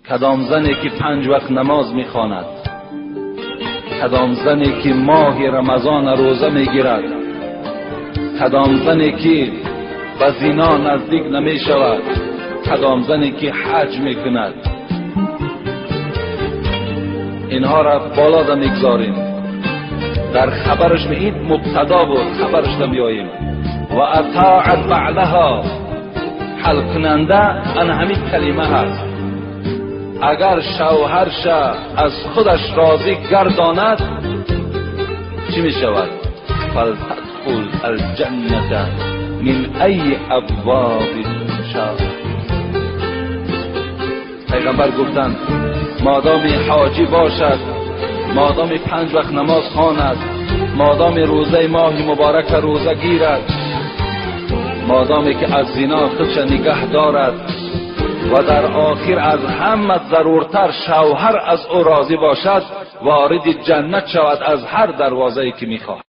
Кадом зане ки 5 вақт намоз мехонад, кадом зане ки моҳи Рамазон рӯза мегирад, кадом зане ки ба зино наздик намешавад, кадом зане ки ҳаҷ мекунад, инҳоро боло да мегузорем. Дар хабараш ин мубтадо буд, хабараш да меоем. Ва атоат баълаҳо, ҳал кунанда ана ҳамин калима ҳаст. Агар шавҳарша аз худаш розӣ гардонад, чӣ мешавад? فلتدخل الجنة من ای ابواب شاء. پیغمبر گفتند مادام حاجی باشد، مادام 5 وقت نماز خواند، مادام روزه ماه مبارک روزه گیرد، مادامی که از زنا خودش نگه دارد و در آخر از همه ضرورتر شوهر از او راضی باشد، وارد جنت شود از هر دروازه‌ای که میخواهد.